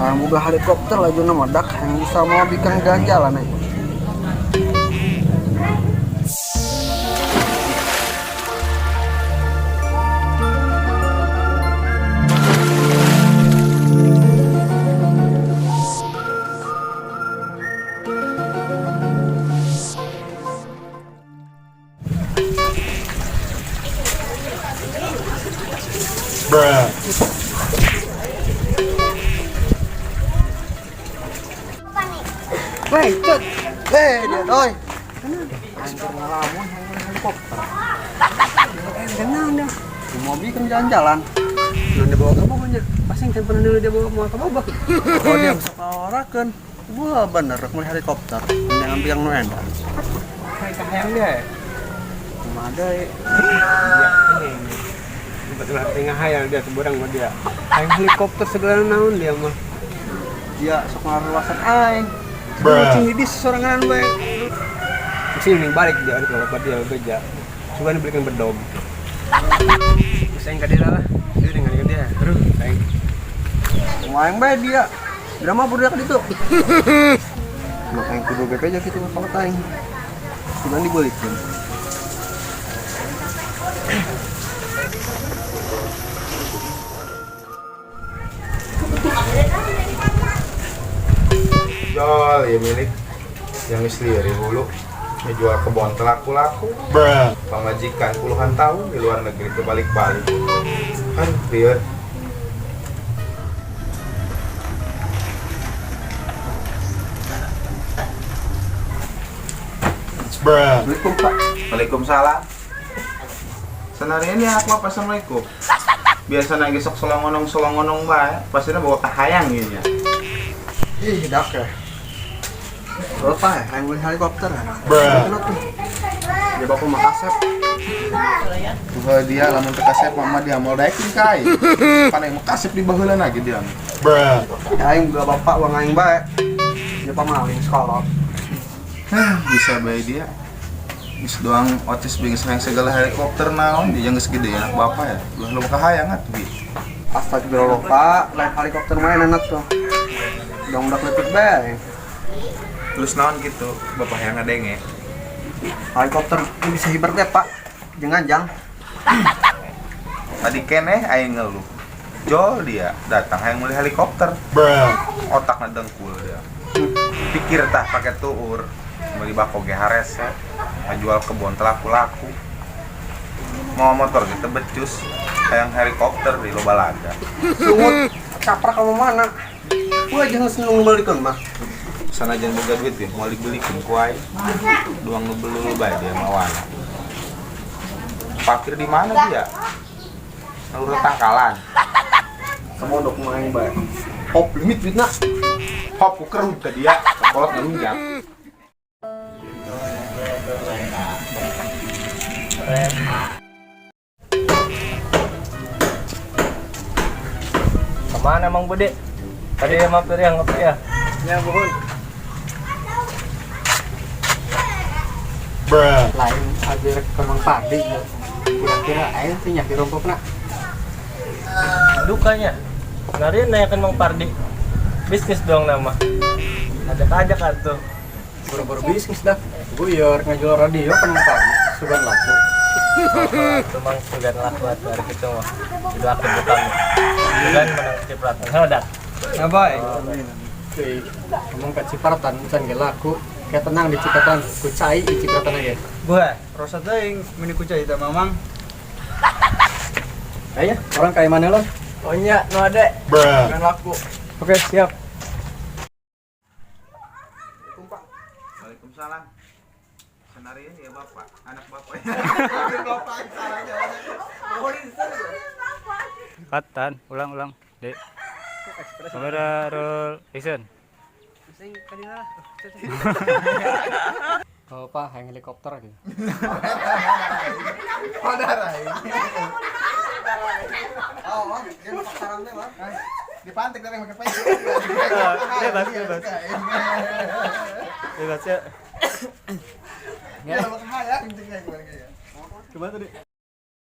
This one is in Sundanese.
Hayang boga helikopter lajuna mah dak hayang bisa mau bikang jalan-jalan aja. Weh, cut. Eh, dia doi. Hampir ngalamun hayang helikopter. Kenal dah. Di mobil kan jalan-jalan. Nah, dibawa ke bawahnya. Pasti yang pernah dulu dia bawa mau ke bawah. Oh, dia bisa kawarakeun. Wah, bener rek meuli helikopter. Jangan biang nu edan. Kayak kahayang dia ya. Kumaha deui? Iya, ini. Betul tengah hayang dia seberang sama dia. Hayang helikopter segala naon dia mah. Dia sok ngaruasan aing. Cing di sorangan bae. Sini balik dia kalau bapak dia beja. Coba dibelikan bedog. Saya ke dia lah. Dia dengan ke dia. Terus saya Kumaha aing bae dia. Dia mah budak ditu. Maka aing kudu BP aja kitu ka aing. Cuman dibelikeun. Jol ya milik yang istri hulu ngejual kebon telaku-laku. Pamajikan puluhan tahun di luar negeri kebalik-balik. Kan lieur. Assalamualaikum, Pak. Waalaikumsalam. Sebenarnya ini aku apa assalamualaikum. Biasa nagi sok solongonong bae, pastinya bawa kahayang gitu ya. Ih, dak ya. Berapa ya? Hayang beli helikopter. Bruh. Dia bapak mah kasep. Tuh dia lamun teu kasep mama dia mau daekeun ka aing. Pan aing mah kasep di baheula lagi dia. Ya, aing boga bapak uang aing bae. Dia pamaling sekolah. Hah, bisa bae dia. Geus doang otis bingis hayang segala helikopter naon dia geus gede ya bapak ya. Ulah lu kahayang atuh bi. Astagfirullah, Pak. Lain helikopter main anak tuh. Dong udah leutik bae. Terus naon gitu, bapak hayang ngadenge. Helikopter ini bisa hiber deh, Pak. Jangan jang. Tadi keneh aing ngeluh. Jol dia datang hayang meuli helikopter. Otakna dengkul dia. Pikir tah pakai tuur. Meuli bako ge harese. Ngajual kebon telaku-laku. Mau motor gitu becus. Hayang helikopter di loba laga. Sungut caprak kamu mana? Gua aja seneng belikeun mah. Sanajan boga duit ge moal dibelikeun ku aing. Doang nu belul bae dia mawana. Parkir di mana dia? Ngalur tangkalan. Semodok mah aing bae. Hop limit duitna. Hop ku kerut ke dia, kolot ngelunjak. Kemana Mang Bude? Tadi ya mampir yang ngopi ya. Ya mohon. Lain aja ke Mang Pardi ya. Kira-kira aing teh nya dirongkokna. Dukanya. Narian nanyakan Mang Pardi. Bisnis dong nama. Ajak-ajak atuh. Buru-buru bisnis dah. Buyur ngajual radio ke Mang Pardi. Sugan laku. Oh, itu Mang sugan laku atuh hari itu mah. Didoakeun ku kami. Sugan menang kecipratan. Halo dah. Nah baik. Cuy, ngomong ke Cipratan can ge laku. Kayak tenang di Cipratan, kucai di Cipratan aja. Gue, rosa teuing meni kucai teh mamang. Ayo, orang kayak mana lo? Oh nya, nu ade. Sugan laku. Oke, siap. Waalaikumsalam. Senarian ya bapak, anak bapak. Katan, ulang-ulang. Dek. Kamera roll action. Oh, Pak, hayang helikopter gitu. Oh, jangan pasaran teh, Bang. Dipantik dari pakai payung. Bebas, bebas. Bebas ya. Ya, hayang cek Coba tadi.